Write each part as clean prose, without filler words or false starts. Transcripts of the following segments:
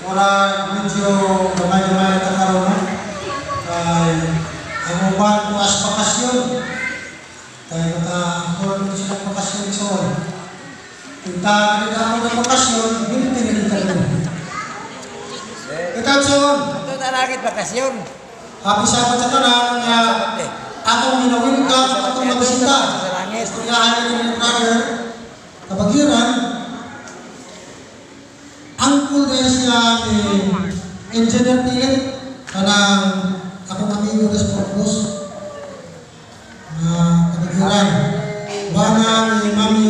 Wala medyo gamay-gamay ta karon, no? Kay ang uban bukas bakasyon. Kay maka ko sila bakasyon so. Punta ka ako ng bakasyon, binti na kita rin. Ikaw, Son, Ito na langit bakasyon. Happy Sabbath sa tanan nga akong gina-welcome atong mabisita. Istoryahan ni brother Kabagiran. Angkol din siya ni Engineer Philip, kanang akong amigo sa Corpus. Kabagiran. Bana ni Mami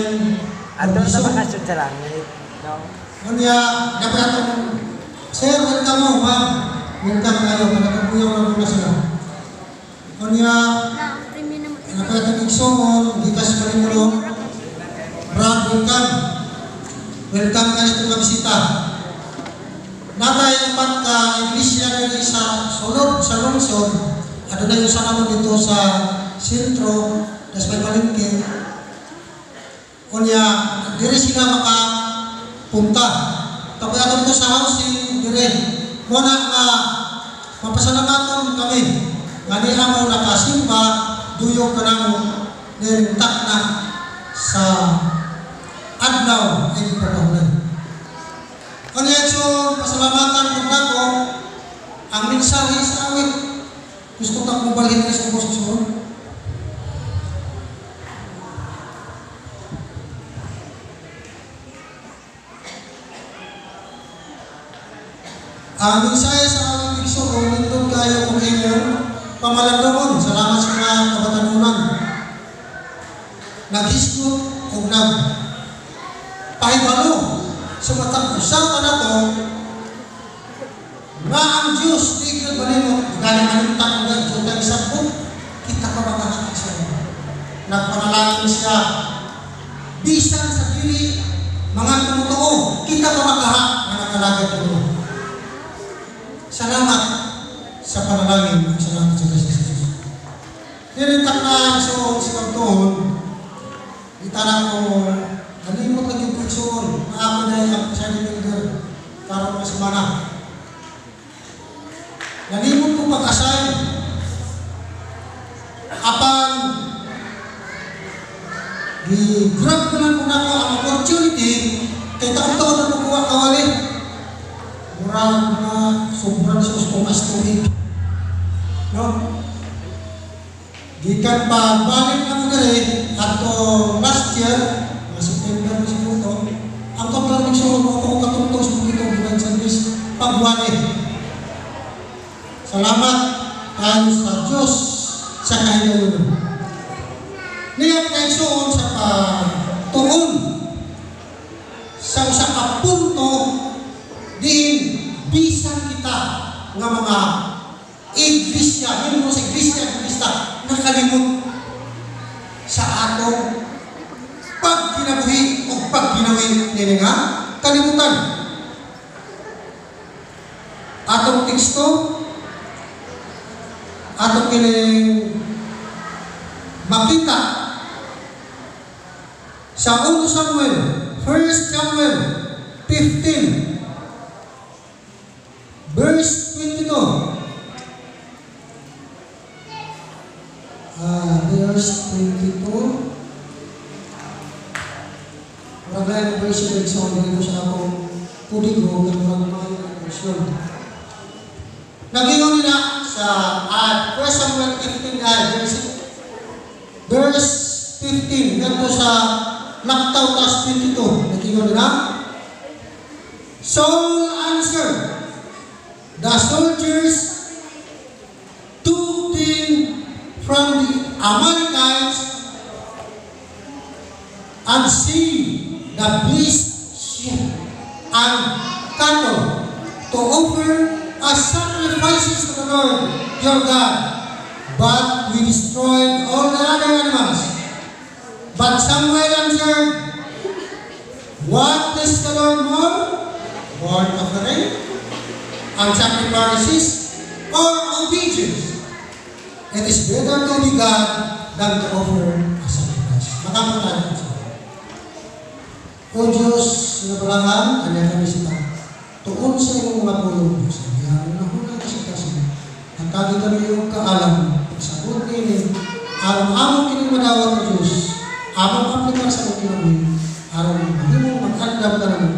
Ato na bakasyon sa langit. No? Unya, dapat atong Sir, welcome mo, ma'am. Welcome kayo, kanang lang muna sila. Unya, dapat atong igsuon, gikas Malimulong. Brad, welcome. Welcome kayo itong mabisita. Natay upat ka iglesia diri sa sulod sa lungsod. Adunay usa namo dito sa sentro, das may palengke. Unya, diri sila makapunta. Tapos ato dito sa housing, dire. Muna nga mapasalamaton kami. Nga niya mo nakasimba, duyog ka namo, nirintak na sa adlaw ay pagkahulay. Kanya so, pasalamatan ko nako ang mensahe sa awit. Gusto ka kong balhin sa ubos sa ang mensahe sa awit igsuon, nindot kayo kung inyong pamalandungon. Salamat sa mga kabatanunan. Naghisgot o nag pahibalo sa matag usa ka nato nga ang Diyos di gyud malimot, gani manuntan ang Diyos kay sabot kita pa makakita sa nagpanalangin siya bisan sa dili mga tumutuo kita pa makaha nga nakalagad tulo. Salamat sa panalangin ug salamat sa Kristo Jesus. Nirintak na so sa pagtuon itanak ko nalimot lagi ko igsuon maako na ang presiding elder karon nga semana. Nalimot ko pag-assign apan gi-grab ko lang muna ko ang opportunity kay taon-taon na kukuha kawali. Murag na sobrang sus kong as tuig. No? Gikan pa balik na mo diri ato last year, mga September na siguro to, ang total ng suot mo ako katungtong sa itong divine service pagwali. Salamat tayo sa Diyos sa kahigayonon. Niya kay suon sa pagtuon sa usa ka punto diin bisan kita nga mga iglesia, membro sa Iglesia Adventista nakalimot sa atong pagkinabuhi o pagginawi nini nga kalimutan. Atong teksto, atong kining makita sa 1 Samuel, 1 Samuel 15, verse 22. Verse 22. Murag lain ang version ng sa dito sa akong kudigo, kay murag maayo ang version. Nagingon nila sa 1 Samuel 15 verse 15 ngadto sa laktaw tas 22. Nagingon nila, Saul answered, the soldiers took them from the Amalekites and see the beast, sheep, and cattle to offer as sacrifices to the Lord your God. But we destroyed all the other animals. But Samuel answered, what is the Lord more? Burnt offering and sacrifices or obedience? It is better to be God than to offer a sacrifice. Makampo tayo. O Diyos, nga balaan, anya kami sa tuon sa imong mga pulong, sa iyang nahuna kasing-kasing. Hatagi kami og kaalam, pagsabot nini, aron among kining madawat, O Diyos, among aplikar sa among kinabuhi, aron mahimong mag-andam ka namo,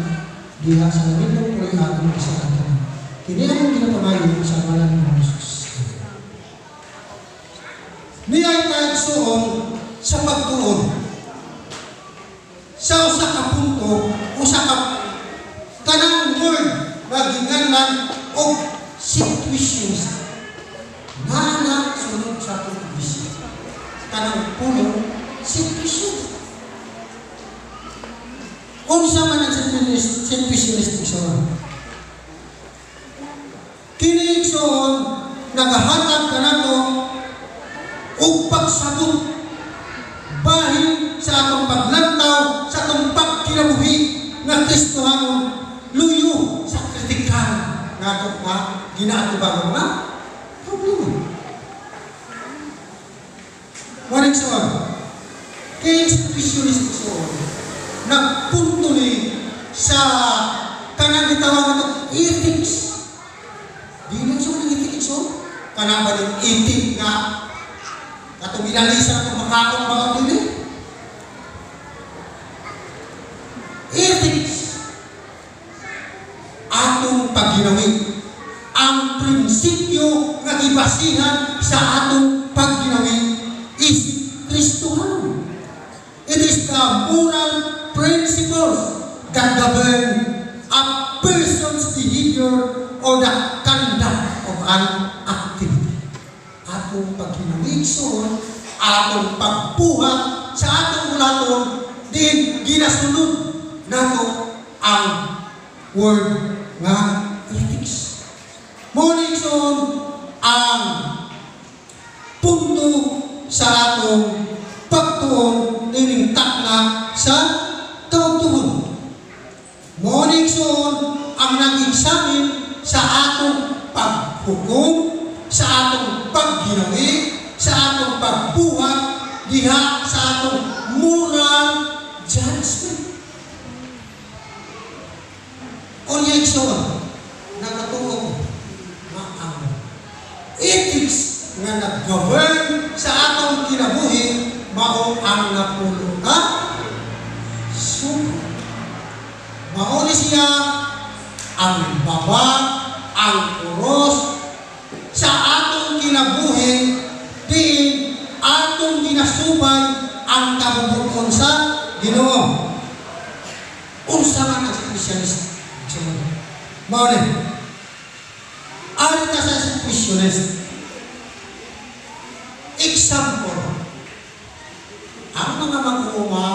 diha sa langitnong puloy-anon sa tanan. Kini among ginapangayo sa ngalan ni Jesus. Niay kaigsuon sa pagtuon. Sa usa ka punto, usa ka kanang word nga ginganlan og situations na sunod sa atong iglesia. Kanang pulong situation. Unsa man ang situationist, igsoon? Kini, igsoon, nagahatag kanato og pagsabot bahin sa atong paglantaw, sa atong pagkinabuhi nga Kristohanon, luyo sa kritikal nga ato nga ginaatubang mga problema. Mao, igsoon, kay situationist, igsoon, nagpunto ni sa kanang gitawag ato ethics. Dili sa mga ethics, igsoon. Kanang ba din ethic nga katong ginalisa atong makaon ba o dili? Ethics, atong pagginawi, ang prinsipyo nga gibasihan sa atong pagginawi is Kristohanon. It is the moral principles that govern a person's behavior or the conduct of an activity. Atong pagginawi, igsoon, atong pagbuhat sa atong bulaton, din ginasunod nato ang word nga ethics. Mao, igsoon, ang punto sa atong pagtuon nining takna sa kautuon. Mao, igsoon, ang nag-examine sa atong paghukom, sa atong pagginawi, sa atong pagbuhat, diha sa atong moral judgment. Unya, igsoon, nagatuo nga ang ethics nga nag-govern sa atong kinabuhi mao ang napulo ka sugo. Mao ni siya ang baba, ang kuros sa atong kinabuhi diin atong ginasubay ang kabubut-on sa Ginoo. Unsa man ang situationist? Mao ni. Ari ta sa situationist. Example, ang mga mag-uuma,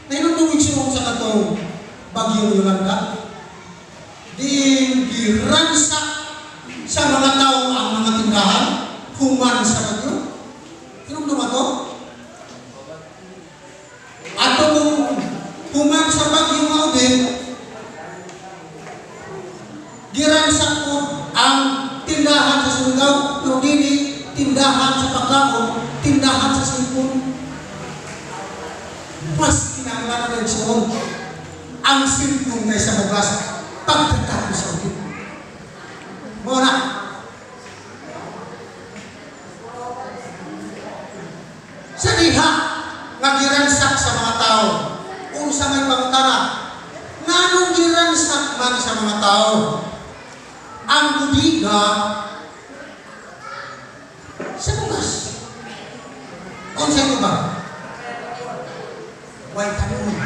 nahinumdum sa sa katong Bagyong Yolanda, diin giransak sa mga tao ang mga tindahan, human sa bagyo. Hinumdum ato? Ato kung human sa bagyo mao din, giransak ko ang tindahan sa Surigao, pero dili tindahan sa pagkaon, tindahan sa cellphone. Mas kinahanglan na igsoon ang cellphone kaysa bugas pagkatapos sa audit. Mao na. Sa diha nga giransak sa mga tao, unsa may pangutana, nganong giransak man sa mga tao ang budiga sa bugas? Unsa ito ba? Way kanon.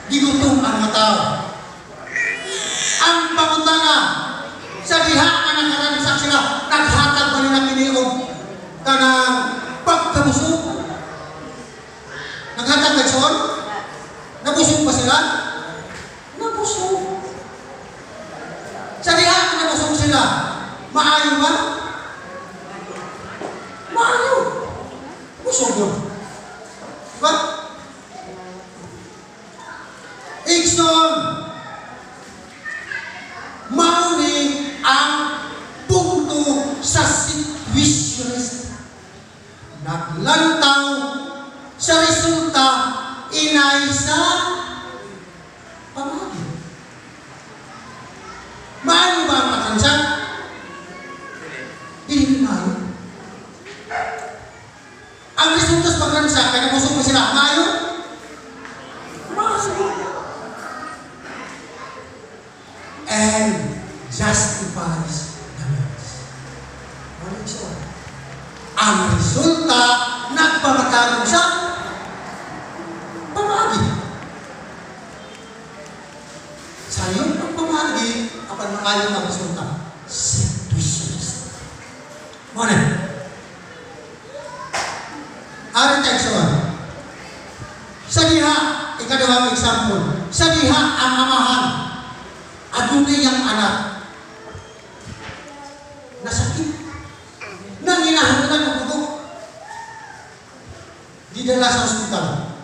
Gigutom ang mga tao. Ang pangutana, sa diha nga nakaransak sila, naghatag ba nila kini og kanang pagkabusog? Naghatag ba, igsoon? Nabusog ba sila? Nabusog. Sa diha nga nabusog sila, maayo ba? Maayo. Busog yun. Diba? Igsoon, mao ni ang punto sa situationist. Naglantaw sa resulta inay justifies the means. Ano siya? Ang resulta, nagpamatarong sa pamaagi. Sayon ang pamaagi, apan maayo ang resulta. Situationist. Muna. Aron tayo. Sa diha, ikaduhang example. Sa diha ang amahan, adunay ang anak. Nasakit. Nanginahanglan og dugo. Gidala sa ospital.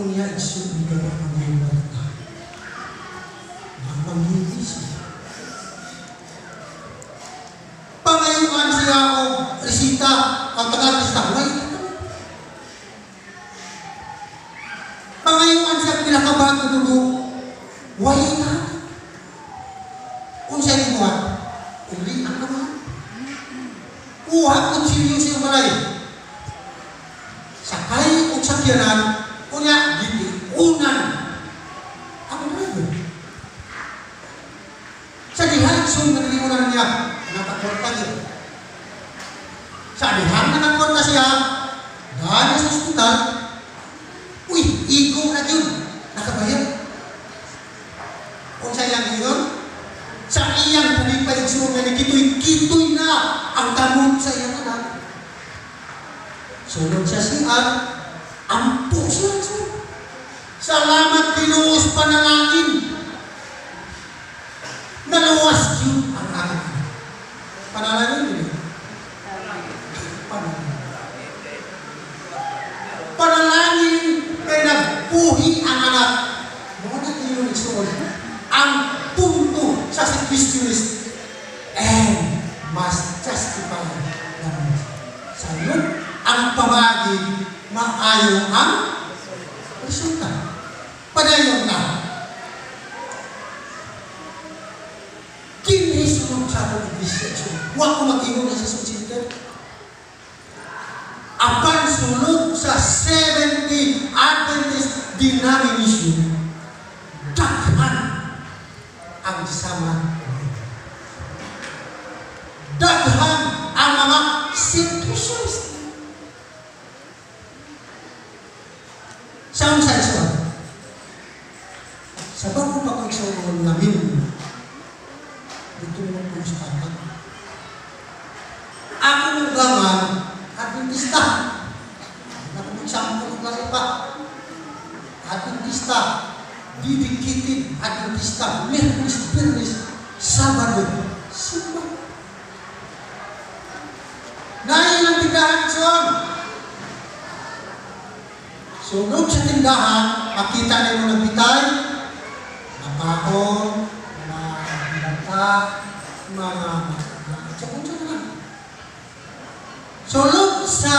Unya igsoon ka ang mga Manggigil siya. Pangayuan siya og resita, ang taga-resita, may pangayuan siya pinakabago dugo, wala na. Kung siya gibuhat, uli ang naman. Kuha kung serious yung balay. Sakay o sakyanan, unya, gitiunan ang driver. Sa dihang sun na niliunan niya, nakakwarta niya. Sa dihang nakakwarta siya, dahil sa ospital, uy, igo na yun, nakabayad. Kung sa iyang yun, sa iyang palipay igsoon nga nikitoy-kitoy na ang kamot sa iyang anak. Sunod siya siya, ampo siya. Salamat Ginoo panalangin. Naluwas yun ang aking anak. Panalangin yun. Panalangin. Panalangin kay nagpuhi ang anak. Mga na yun igsoon. Ang punto sa situationist and must justify the means. Sa yun, ang pamagi, maayo ang resulta. Padayon na. Kini sunod sa akong iglesia. Huwag ko mag-ingon na sa center. Apan sunod sa 70 Adventist denomination, daghan ang sama. Daghan ang mga situations. Saan sa iso? Sa bago pa ko igsoon namin, dito naman po sa akin. Ako mong gaman, Adventista. Nakapag-example ko lang pa. Adventista, dedicated Adventista, Merkulis, Biyernes, Sabado, Simba. Nailang tindahan, son. Sunod sa tindahan, makita niyo ng bitay, mapakon, mga bata, mga tsakunsa naman. Sulod sa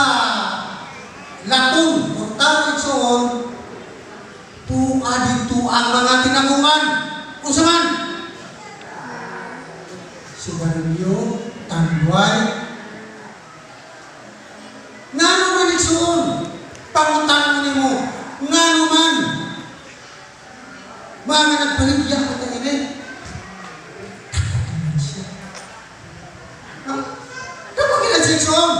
latong, o tawag soon, tuwa dito ang mga tinagungan. Kung saan? Sigarilyo, tanduay. Ngano man igsuon? Pangutan mo, ngano man? Mga nagbaligya ko na ini. Takot siya. Dapat kailan siya igsuon?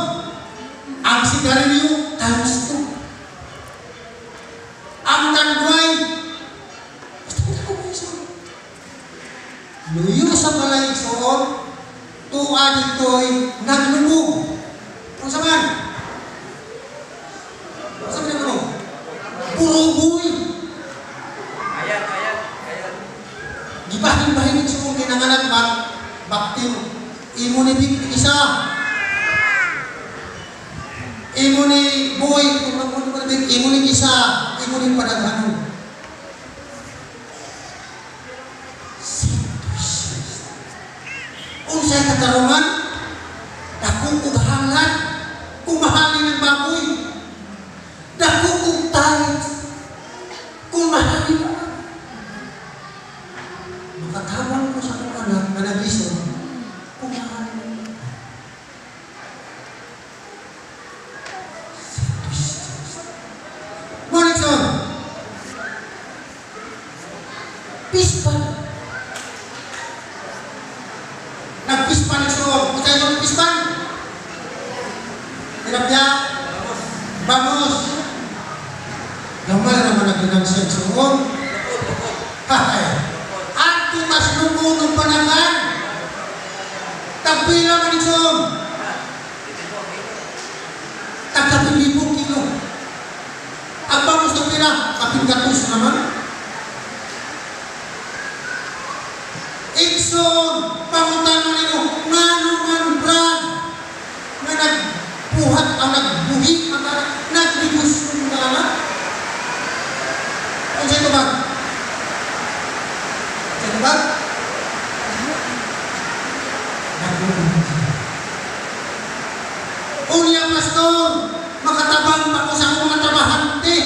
Ang sigarilyo, times 2. Ang tanduay, basta kita ko igsuon. Luyo sa balay igsuon, tuwa dito'y naglubog. Kung saan? Saan naglubog? Puruboy. Ayan, ayan, ayan. Gibahin-bahin igsuon kinanganak ba? Baktin, imo ni big isa. Imo ni boy, imo ni isa, imo ni padaghanon. Unsay katarungan, dako og halat, kung mahalin ang baboy. Dako og tayit, kung mahalin ang baboy. Makatabang ko sa akong anak na naglisod, kung mahalin ang baboy. Morning, sir. Peace pa. Hay. Adto tas lukon og panagan. Tagpila man, igsoon? Tagkaping libong kilo. Ang bangus tagpila? Kaping gatos naman. Igsoon, pangutana nimo, ngano man, Brad, nga nagbuhat ang nagbuhi man ka, nagnegosyo ka na? Unsa ito ba? Unsa ito ba? Nagbuhi. Unya, pastor, makatabang pa ko sa akong mga trabahante.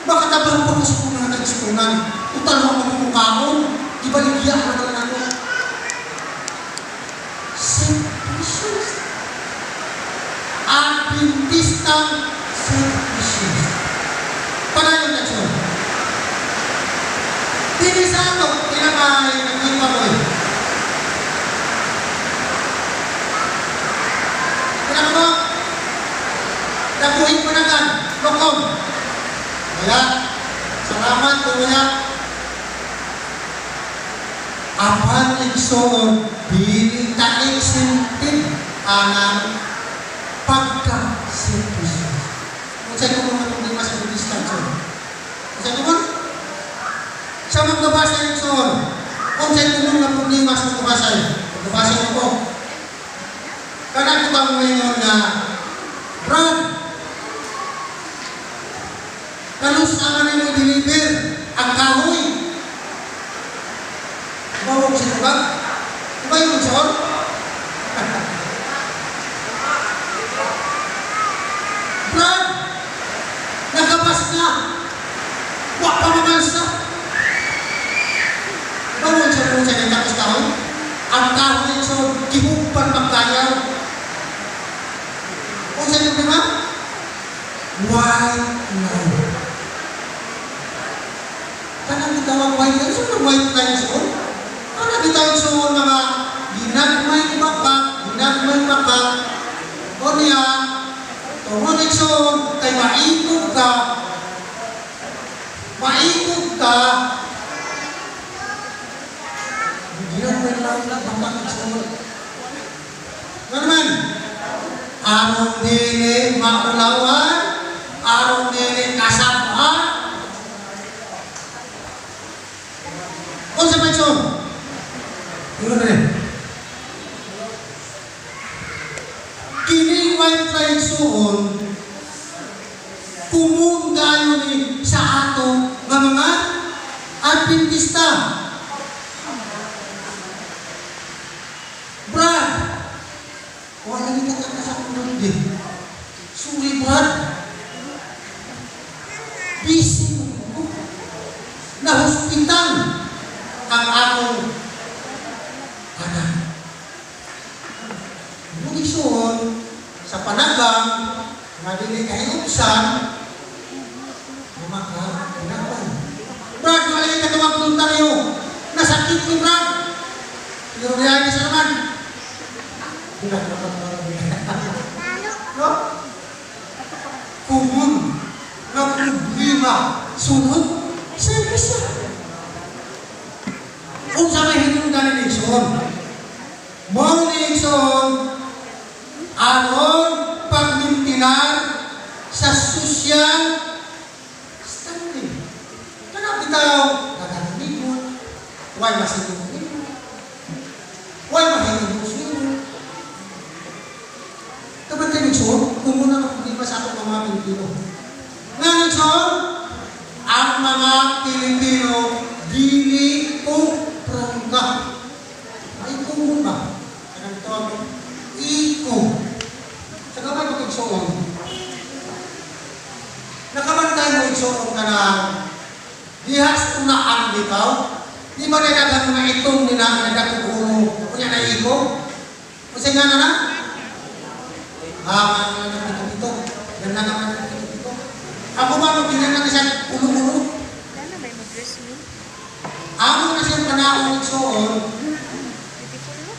Makatabang pa ko sa akong mga kaigsuonan. Total wa man ko kaon, ibaligya na lang ako. Selfishness. Adventistang selfishness. Padayon na siya. Dili sa ato, kinamay, naging paroy. Kinamay mo, nabuhin mo na kan, lokon. Wala. Salamat kung wala. Apan igsoon, dili ta exempted anang pagka-selfish. Kung sa mga problema sa Buddhista, igsoon. Kung sa mo, sa magbabasa igsoon, kung sa mga problema sa magbabasa, magbabasa mo ko. Kanang itang ngayon na, Brad, kanus ang nimo deliver ang kahoy. Bawang sa tubag? Diba yung igsoon? Brad, nagabas na. Wa pa mamalsa. Bawang sa tubag sa tapos kahoy? Ang kahoy igsoon, gihugpan pagkayaw. Kung sa problema? White line. Kanang bitawang white line? Saan ang white line igsoon? Ano bitawang igsoon mga ginagmay baka, ginagmay baka, o niya, tungod igsoon, kay maikog ka, maikog ka, ginagmay lang lang baka igsoon. Ano naman? Aron dili maulawan, aron dili kasabhan. Unsa man igsoon? Ingon rin. Kining white line igsoon, kumun dayon ni sa ato nga mga Adventista. Brad, wala ni ka sa akong birthday. Sorry, Brad. Busy mo ko. Na hospital ang akong anak. Muli suon, sa panagang, nga dili kahiupsan, lumaka, pinapay. Brad, wala yung katuwang voluntaryo. Nasakit ni Brad. Pero niya sa naman. No? Kumun na problema sunod service. Unsa may hinungdan ni igsoon? Mao ni igsoon aron pagmintinar sa social standing. Kanang bitaw nagahimod, way masinod nimo. Way mahinod nimo. Kapag kayo igsoon, kumuna ang problema sa atong mga Pilipino. Nga igsoon, ang mga Pilipino dili ko prangka. Ay, kumuna ba? Anong tawag mo? Iko. Sa kamay mo igsoon, nakabantay mo igsoon ka na dihas tunaan bitaw, di ba na daghang mga itong nila nga nagdakugulo, kunya na iko? Kasi nga na na? Ah, mga nagpito-pito. Ganda nga nagpito-pito. Ako ba nung tingnan na siya ulo-ulo? Amo na siyang panahon igsoon,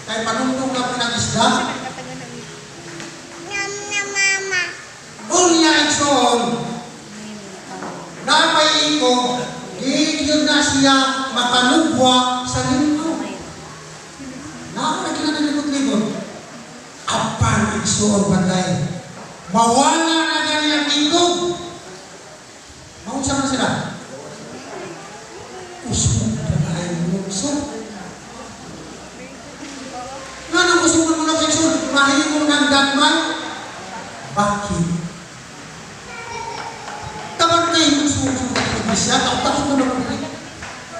kay panuntong na po ng isda. Unya igsoon, napay iko, di Dili yun na siya makalugwa sa lingkod. Naako na kila nalibot-libot. Apan igsuon banday. Mawala na gani ang ingog. Maunsa man sila? Usog na ay lukso. Nga nang usog mo ng seksyon, mahimong ng dagmay? Bakit? Taman kayo usog sa iglesia, takot na naman rin.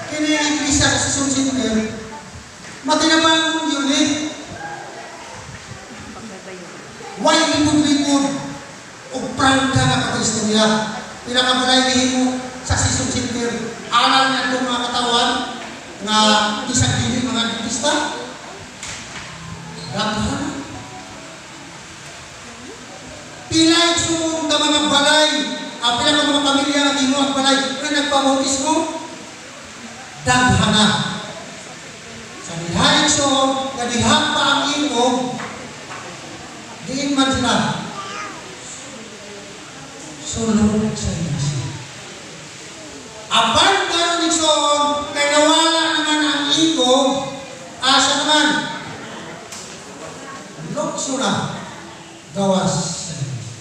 Kini ang iglesia sa Sison Center, matinabang mong yun eh. Why limod-limod o prangka nga pag-istorya? Pinakamalay mo sa Sison Center, aral na itong mga katawan nga isang dili mga Adventista. Daghan. Pila igsuon ka mga balay, pila ka mga pamilya nga gihimo ang balay nga nagpabautismo? Daghan na. Sa diha igsuon nga diha pa ang ingog, diin man sila. Sulod sa iglesia. Apan karon igsoon, kay nawala naman ang ingog, asa naman? Lukso na gawas sa iglesia.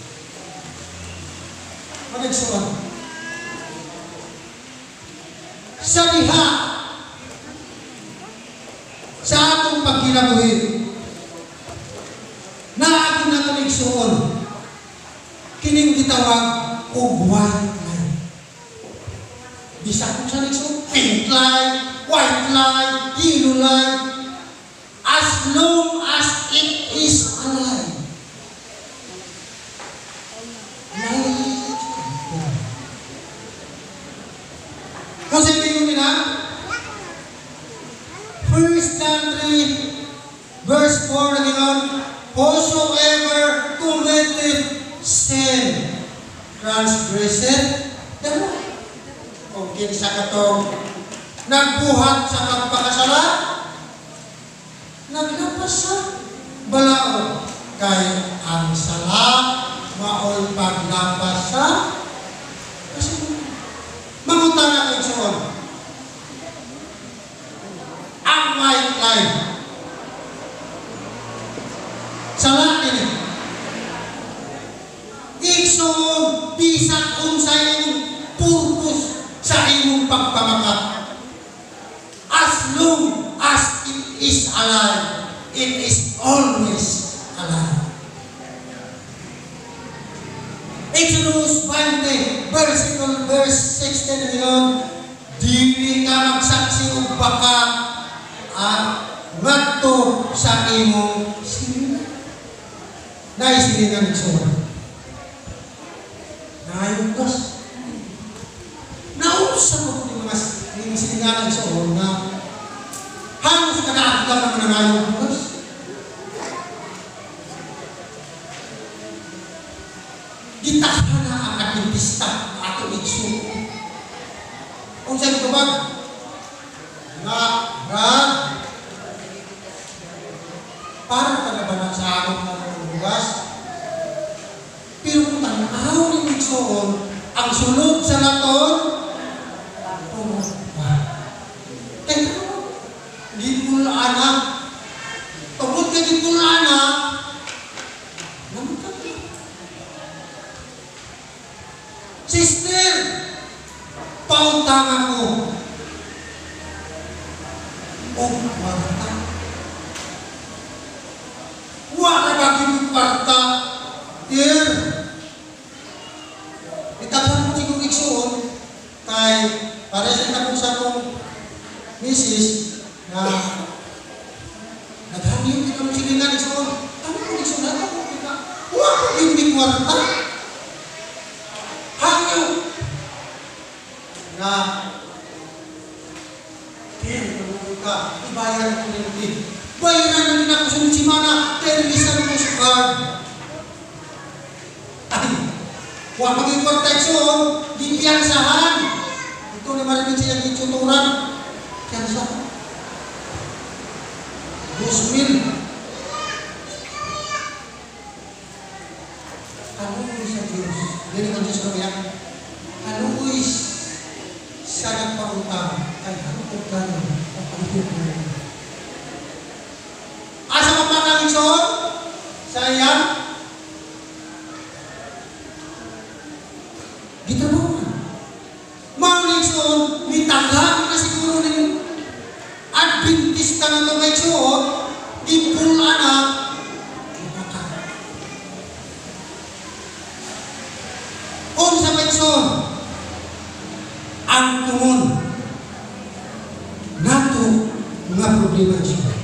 Manigsoon. Sa diha, sa atong pagkinabuhi, naagin na itong igsoon, kining gitawag og white lie. Bisag kung sa igsoon, pink lie, white lie, yellow lie, as long as it is a lie. Lie. Kung sa inyo nila, 1 John 3, verse 4 na ngayon, whosoever committeth sin, transgresseth the law. Kung kinsa katong nagbuhat sa pagpakasala, naglapas sa balaod. Kay ang sala maoy paglapas sa kasulod. Mangutana kay igsoon. Ang white lie. Sala ini. Igsoon bisan unsay imong purpose sa imong pagpamaka. As long as it is alive, it is always alive. Exodus 20, verse 16 ngayon, dili ka magsaksi og baka ang ngadto sa imong silingan. Naisilingan igsoon. Nayugos. Nausa mo kung mga silingan igsoon na halos kanaagdaw naman ang nayugos. Gitahan na ang Adventista atong igsoon. Kung sa ito ba? Nga, Brad, parang ka na ba na sa among mga bugas? Pero kung tanaw ni igsoon, ang sulod sa laton, tungod ba? Kaya gikulaan na. Tungod ka gikulaan na, namutan ka. Sister, pautang ako. O kwarta. Wala ba kong kwarta? Dear, itapon ko siguro igsoon kay para sa itapon sa akong misis na naghangyo kita ng silingan igsoon. Ano ko igsoon na ako? Wala ko yung kwarta. Hangyo na dear, ka, ibayaran ko nila. Bayaran na nila ako sa simana, termisan ko sa card. Ay, huwag maging proteksyon, gipiyansahan. Ito ni marinig siya gitsuturan. Piyansahan. 2,000. Kaluoy sa Diyos. Dili ko Diyos kami yan. Kaluoy sa sa nagpautang kay hangtod kayo pagpalihok na. Asa man pa kang igsoon? Sa iyang gitrabaho. Mao ni igsoon, nitaghan na siguro ning Adventista nga itong igsoon, ipula na mupaka. Unsa pa igsoon? Ang tungon nato nga problema igsoon.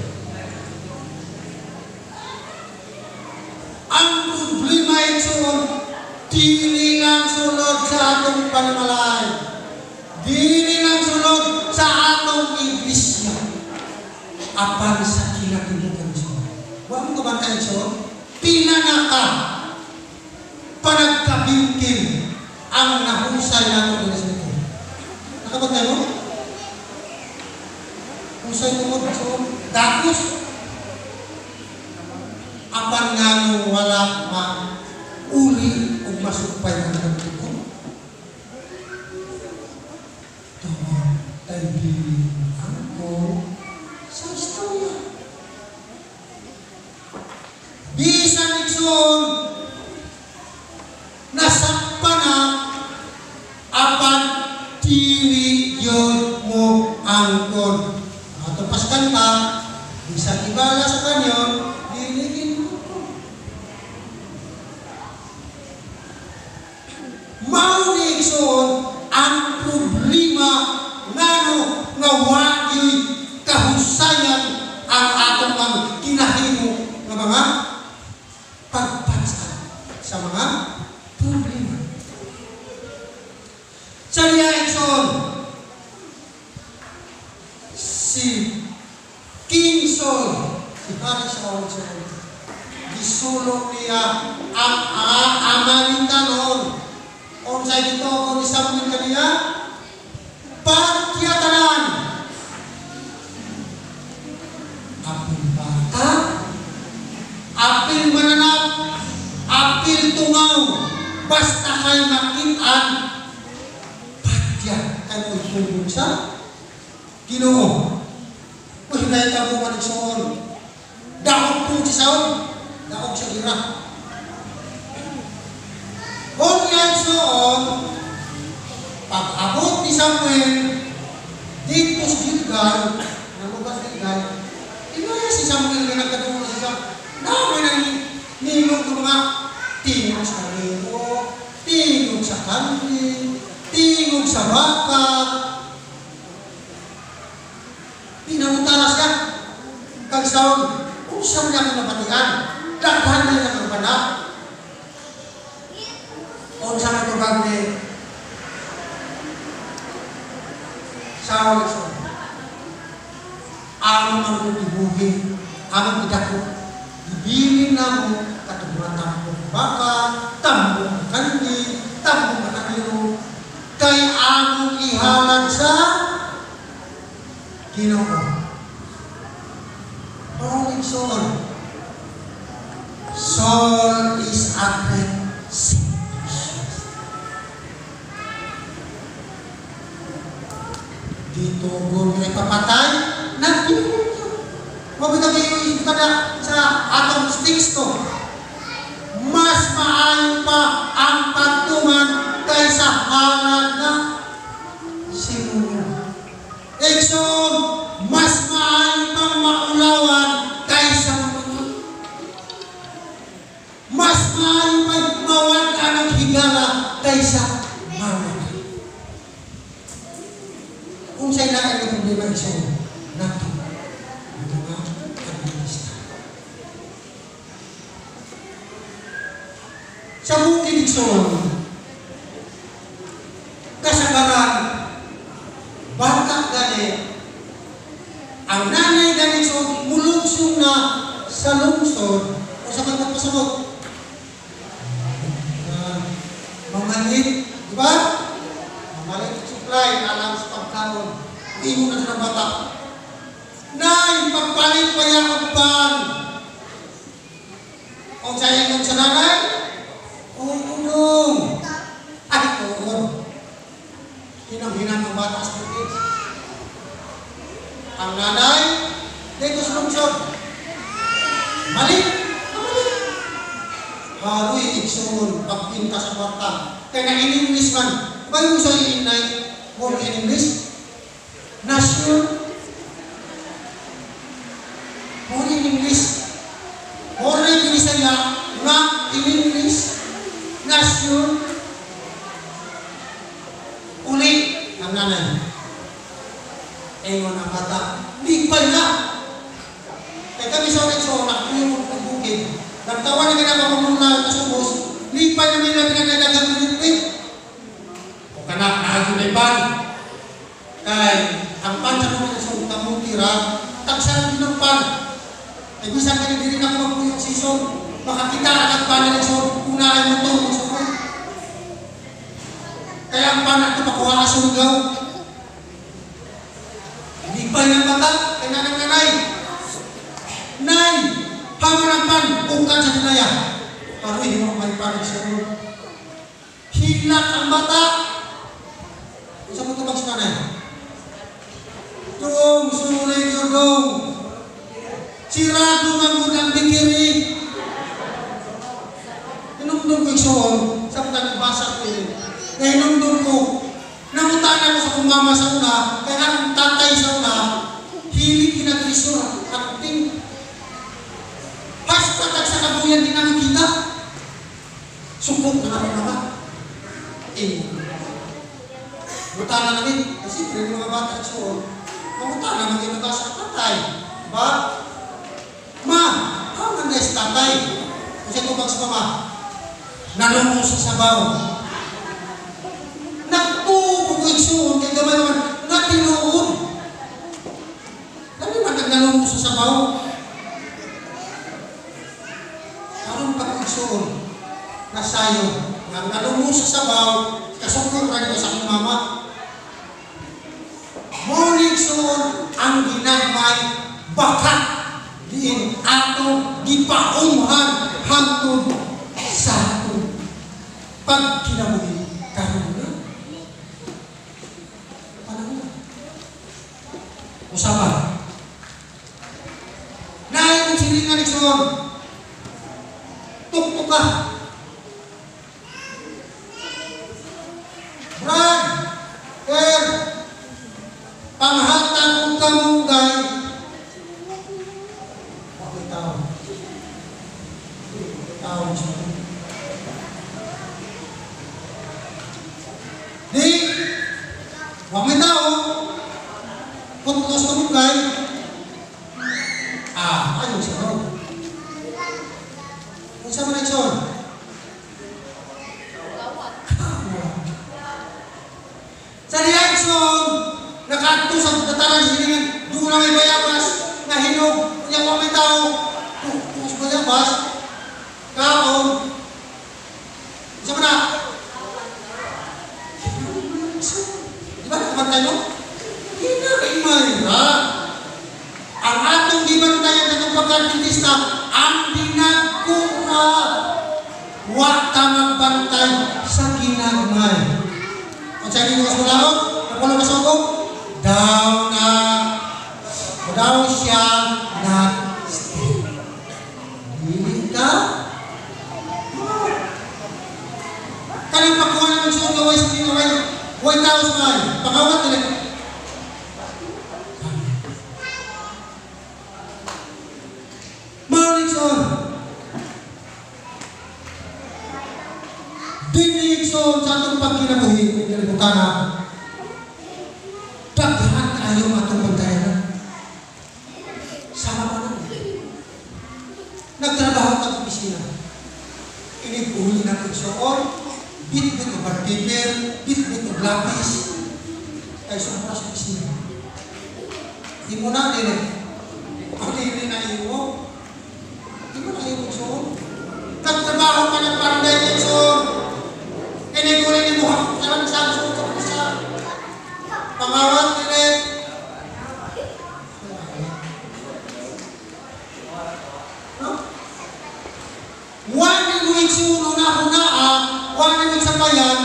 Ang problema igsoon, dili lang sulod sa atong panimalay, dili lang sulod sa atong iglesia, apan sa kinatibukan igsoon. Wa mo kabantay igsoon, pila na ka panagkabingkin ang nahusay nato diri sa ito. Nakabantay mo? Husay tungod igsoon, dakos. Apan ngano wala mauli o masupay ang nagtukod. Tungod kay dili angkon sa istorya. Bisan igsoon, nasakpa na, apan dili yun mo angkon. Ato paskanta, bisan ibala sa kanyon, dili yun mo angkon. Mao ni igsoon ang problema ngano nga wa gyud kahusayan ang atong mga kinahimo nga mga pagpansan sa mga problema. Sa diha igsoon, si King Saul, si Hari Saul igsoon, gisulong niya ang Amalitanon. Unsay dito kung Samuel kaniya? Patya tanan. Apil bata, apil mananap, apil tungaw, basta kay makitaan, patya kay pagtulong sa Ginoo. Uy, hinay ka mo manigsoon. Daog po si Saul, daog sa gira. Unya igsoon, pag-abot ni Samuel dito sa Gilgal, nalugas Gilgal, inaya si Samuel nga nagkadungo siya. Naman ang ninong ng mga tingog sa karero, tingog sa kambing, tingog sa baka. Pinangutana siya. Kag Saul, unsa man akong nabatian? Daghan na ang bana. Unsa man tubag ni Saul? Among ang ibuhi, among idako, ibilin na mo katong mga tambong baka, tambong kandi, tambong kaniro, kay among ihalad sa Ginoo. Rolling Saul. Saul is a great sacrifice. Dito gol nga ipapatay, nagpinulong niyo. Mabitag ka na sa atong teksto. Mas maayo pa ang pagtuman kaysa halad na sinuno. Igsoon, mas maayo pang maulawan kaysa mamatay. Mas maayo pang mawala ng higala kaysa mamatay. Kung sa'yo na ang problema, igsoon, nato, mga Adventista. Sa bukid, igsoon, kasagaran, bata gani, ang nanay gani, so mulungsong na sa lungsod, o sa magpapasabot, mamalit, di ba? Mamalit supply, alam sa pagkaon, ingon na sa bata. Nay, pagpalit pa yan ang pan. O sa ingon sa nanay, o unong. Ay, oo. Kinang Hinang ang bata sa bukid. Ang nanay, dito sa lungsod. Mali! Mali! Haroy igsoon pagpinta sa kwarta. Kaya na in English man, ba yung sa inay mo in English? Nation. More in English. More in Bisaya, nga in English. Nation. Uli ang nanay. Ingon ang bata, ligpay na. Kaya kami sa ulit so, nakuyong ng bukid. Nagtawa na kinapamuna sa subos, ligpay na may labi na nagagamilit. O kanak, naagyo pan. Kay, ang pan sa mga sa kamutira, taksaran din ang pan. Ay bisan ka na diri na kumagpuyong season, makakita ang pan na so, una ay motor, magsukod. Kaya ang pan na ito pakuha ka sugaw. Ligpay ng bata, kay nanang nanay. Nay, haman ang pan, ungkan sa dinaya. Pero hindi mo may pan sa hilak ang bata. Isa mo tubag sa nanay. Tung sulit yudong. Sirado man ang bikiri. Inumdum ko igsoon, sa mga nagbasa ko yun. Nahinumdum ko, namutan ako sa kong mama sa una, kaya ang tatay sa una, hilig kinagrisor, acting. Hasta tag sa kabuyan din namin kita. Sukok na namin mama. Eh, mutana namin, kasi pero mga bata at soon, mamutana namin yung sa tatay. Ba? Ma, how man na tatay? Kasi tubag sa mama, nalungo sa sabaw. Nagtubo ko igsuon, kaya gamay naman, natinuod. Kami man nagnalungo sa sabaw. Aron pa ko igsuon, nasayo, nalungo sa sabaw, kasukot rin ko sa akong mama. Muli igsuon, ang ginagmay, baka diin ato gipaumhan hangtod sa atong pagkinabuhi karon na. Panahon na. Usapan. Naay mong silingan igsoon. Tuktok ka. Brad, Er, panghatag og kamunggay. Ako'y tao. Tao siya. Di, wag may tao. Kung sa kamunggay, ayaw siya. Kung sa mga igsoon, sa reaction, nakaadto sa dataran sa hilingan, doon na may bayabas, na hinog, kanya ko may tao, kung sa bayabas, kaon, isa pa na? Di ba nakabantay mo? Ginagmay ra. Ang atong gibantayan sa itong pagka-Adventista, ang dinagkura, wa ta magbantay sa ginagmay. Kung sa inyo mas mulaot, nakulang masugog, daw na, daw siya nag-stay. Dili ka? Kanang pagkuha naman siya, way sa way, way tao sa may, pangawat nila. Marikson, Dinigson sa atong pagkinabuhi ng kalibutan, daghan kayo atong bantayan. Sama pa nun. Nagtrabaho ka sa opisina. Iniguhuli na igsoon, bit-bit o paper, bit-bit o lapis, kay sobra sa opisina. Imo na, dili. O dili na imo. Imo na imo igsoon. Nagtrabaho ka ng panday igsoon. Iniguhuli ni mo, sarang sa sa pangawat dili. Wani mo igsoon una-una, wani mo sabayan,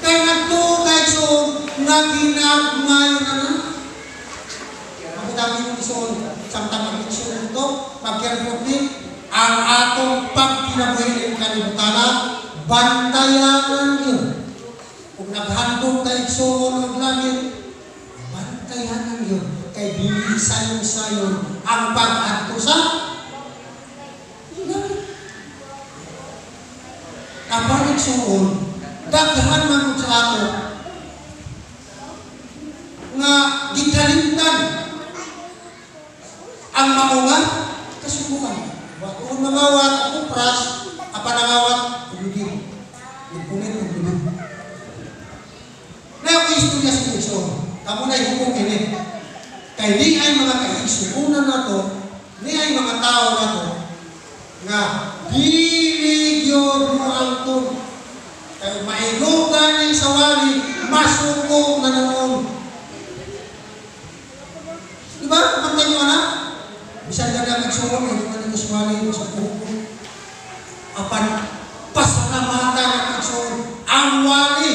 kay nagtuo ka igsoon nga ginagmay na na. Makita mo isuon, samtang mag-leksyon nito, mag-careful ang atong pagkinabuhi ng kalibutanan, bantayanan yun. Kung naghandom ka igsuon og langit, bantayanan yun. Kay dili sayon-sayon ang pag-adto sa langit. Apan igsuon, daghan man sa ato nga gikalimtan ang maunga kasubukan. Wa mangawat og kupras, apan nangawat og lubid. Nagpunit og lubid. Na ako istorya sa igsoon. Kamo na hukom ini. Kay ni ay mga kaigsuonan nato, ni ay mga tao nato nga dili gyud mo angkon. Kay maigo gani sa wali, masuko na noon. Diba? Pantay mo na? Bisan ka na igsuon, hindi ka na wali sa kuko. Apan pasalamatan ang igsuon, ang wali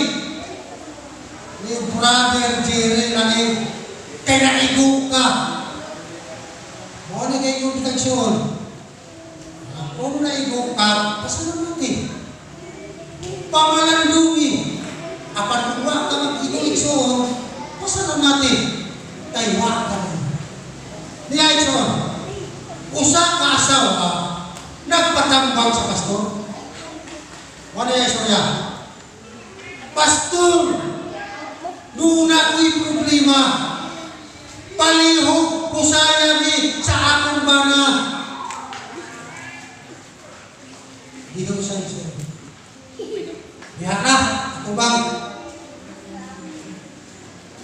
ni Brother Jerry lagi kay naigo ka. Mao ni kay yung igsuon. Kung naigo ka, pasalamati. Pamalandungi. Apan kung wa ka mag-igo igsuon, pasalamati. Kay wa ka. Niya igsuon, usa ka asawa nagpatambang sa pastor. Wala yung istorya. Pastor, doon ako'y problema. Palihog ko saya ni sa akong bana. Dito ko sa istorya. Diha na, atubang.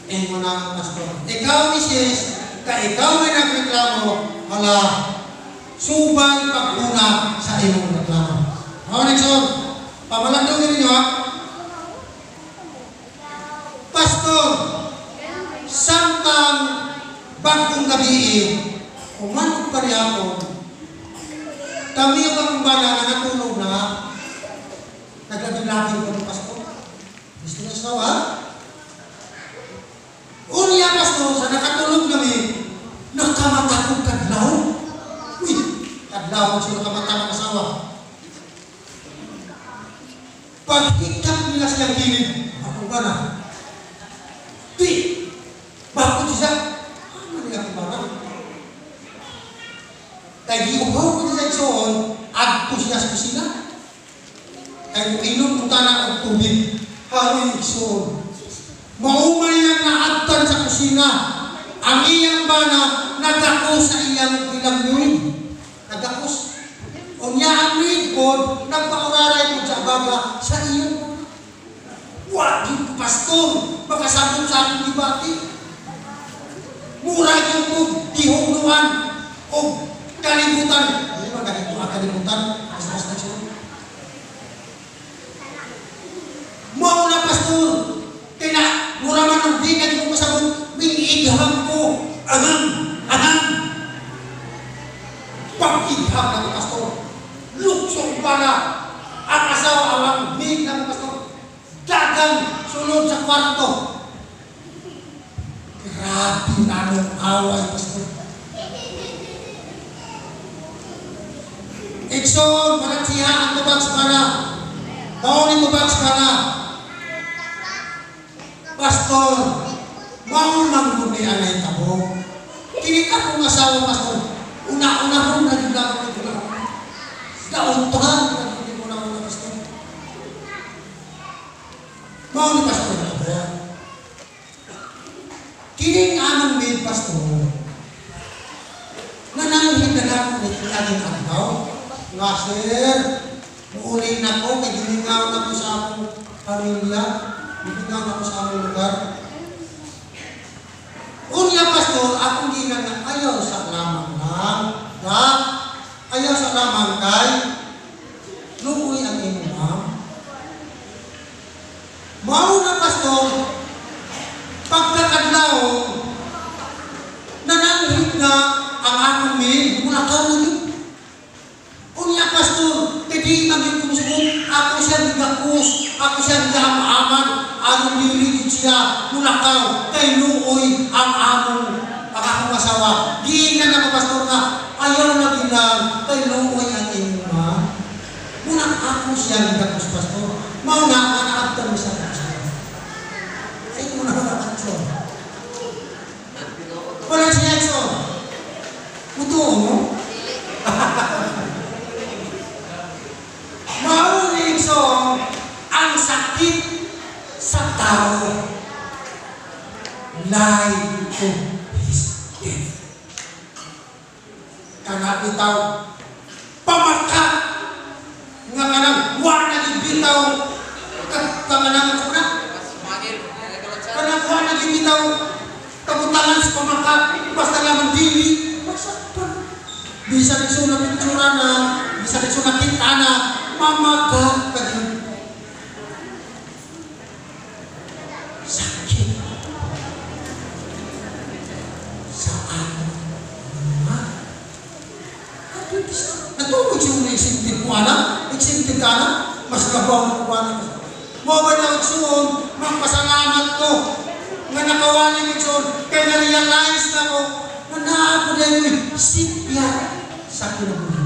Ingon na ang pastor. Ikaw, misis, ka ikaw may nagreklamo, hala, subay pagpuna sa imong reklamo. Ako next one. Pamalandungin ninyo ha. Pastor, samtang bagong gabi, umanog pa niya ako, kami ang akong bala na natulog na, naglaging-laging ko ng pastor. Gusto niya sa ha? Unya, pastor, sa nakatulog kami, nakamata kong kadlaw. Uy, kadlaw sila nakamata ng asawa. Pag-hikap nila siyang gilid, ako ba na? Di! Bakit siya? Ano nila ako ba na? Kaya giuhaw ko siya igsoon, adto siya sa kusina. Kaya kung inom kung tanak og tubig, hari igsoon. Maumay yang naagtan sa kusina. Ang iyang bana, nagako sa iyang ilang maid. Nagakos. Unya ang maid ko, nagpauraray ko sa baga sa iyang bana. Wa, di pastor, makasabot sa akong dibati. Mura yung ko, gihugnuan, o kalibutan. Hindi ba ganito ang kalibutan? Basta-basta siya. Mao na pastor, kaya mura man ang di ka ko masabot, mingigham ko, aham, aham. Pag-igham na ko pastor, luksong pala, ang asawa ang big na ko pastor, dagang sulod sa kwarto. Grabe na nung away pastor. Igsoon, walang siya ang tubag sa pana. Mao ni tubag sa pana. Pastor, mao man gud ni anay tabo. Kini akong asawa, pastor, una-una ko na jud ako nagula. Dauntahan na jud ko na una, pastor. Mao ni pastor tabo. Kini among maid, pastor, nananghin na ako ni aning adlaw. Nga sir, muuli na ko kay gilingaw na ko sa akong pamilya. Gilingaw na ko sa among lugar. Unya pastor, akong ginang na ayaw sa lamang lang, na ayaw sa lamang kay luoy ang imong ma'am. Mao na pastor, pagkakadlaw, nananghit na ang akong maid, mula ka na yun. Unya pastor, kay di man gyud ko musubot, ako siya gigakos, ako siya gigamaaman, anong dili gid siya mulakaw kay luoy ang among ang akong asawa. Giingnan ako, pastor, nga ayaw na gilang kay luoy ang inyong ma. Muna ako siya gidakos, pastor. Mao na nga naabtan mo sa akong. Sa inyo na wala ka. Wala siya so. Mutuo mo? Mao ni so ang sakit sa tao. Lie to his death. Kana bitaw pamaka nga kanang wa na gibitaw kanang kuna kanang wa na gibitaw kabutangan sa pamaka basta lamang dili masakpan. Bisan iso na picture na, bisan iso na kita na, mamaka kagin. Sakit sa among mga Adventista. Natulog siya na exempted mo anak, exempted ka na, mas labaw na kuha na. Mo ba na igsuon, magpasalamat ko, nga nakawaling igsuon, kaya na-realize na ko, na naako din sipya sa kinabuhi.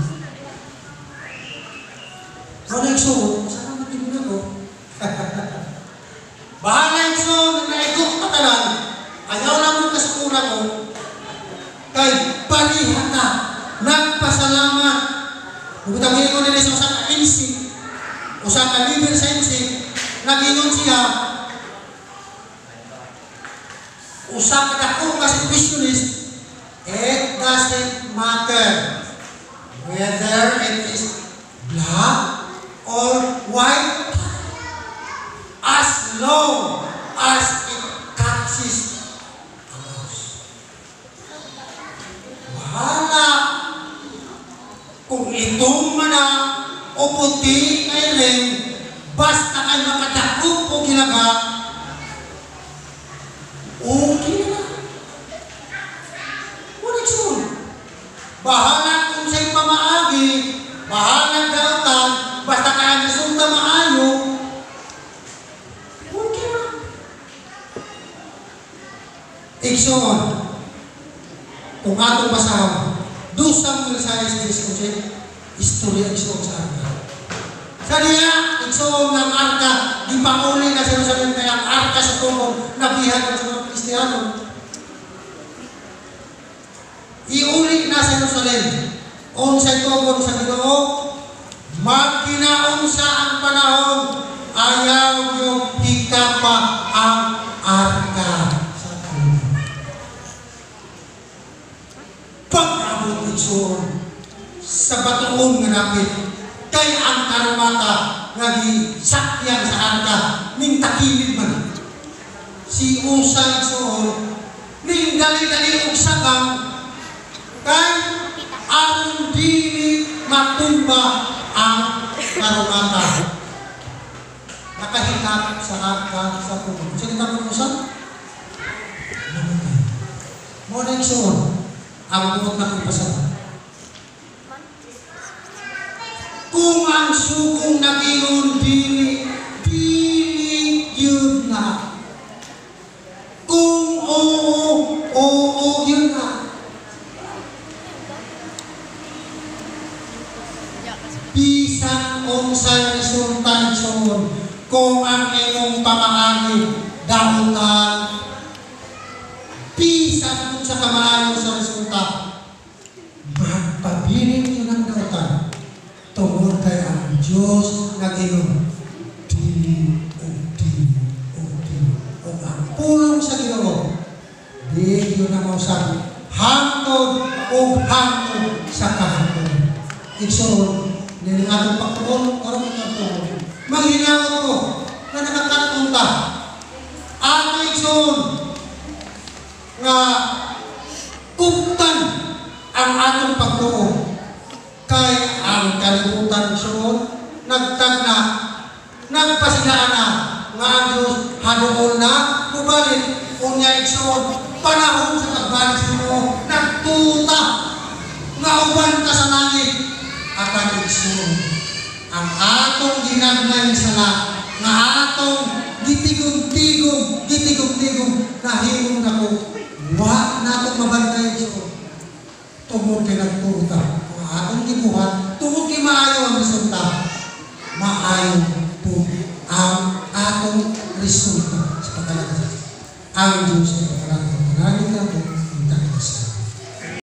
Mo na igsuon, pasalamat din ako. Bahala igsuon, na naigok patalan, ayaw na mo kasukura ko, kay pariha ka, nagpasalamat. Bukod ingon nila sa usa ka NC, usa ka leader sa NC, nag-ingon siya, usa ka dako nga situationist, it doesn't matter whether it is black or white, as long as it catches a mouse. Bahala kung itong mana o puti na iring, basta kay makadakop o gilaga, okay na. Wala igsoon. Bahala kung sa'y pamaagi, bahala dautan, basta kay ang resulta maayo, okay na. Igsoon, kung atong basahon, 2 Samuel 6:11, istorya igsoon sa arka. Sa diya, igsoon ng arka, gipauli na sa Jerusalem kay ang arka sa tukon, nabihan sa mga Kristiyano. Iuli na sa Jerusalem, unsay tukon sa Ginoo, magkinaunsa ang panahon, ayaw yung hikapa ang arka sa tukon. Pag-abot igsoon sa batuon nga dapit, kay ang karumata nga gisakyan sa arka ning takilid man. Si Usa igsoon ning dali-dali og sakang kay aron dili matumba ang karumata. Nakahikap sa arka sa tukon. Sa kita mo Usa? Namatay. Mo na igsoon ang buot na ipasama. Kung ang sugong nagingon dili, dili yun na. Kung oo, oo yun na. Bisan unsay resulta igsoon, kung ang imong pamaagi dautan, bisan kung sa kamaayo sa resulta, magpabilin yun ang dautan. Tungod kay ang Diyos nag-ingon, dili o dili o dili. O ang pulong sa Ginoo, di yun ang mausap, hangtod o hangtod sa kahangtod. Igsoon, nining atong pagtuon, karon ang pagtuon. Manghinaot ko na nakakatong ta. Ato igsoon, nga kuptan ang atong pagtuo. Kay ang kalibutan igsoon, nagtagna, nagpasidaan na, nga ang Diyos haduol na, mubalik, unya igsoon, panahon sa pagbalik sa Ginoo, nagtuta, nga uban ka sa langit, apan igsoon, ang atong ginagmay sala, nga atong Gitigom-tigom, gitigom-tigom, nahimong nako. Wa nato mabantay so. Tungod kay nagtuo ta. Ang atong gibuhat, tungod kay maayo ang resulta, maayo po ang atong resulta sa pagkalagad. Ang Diyos.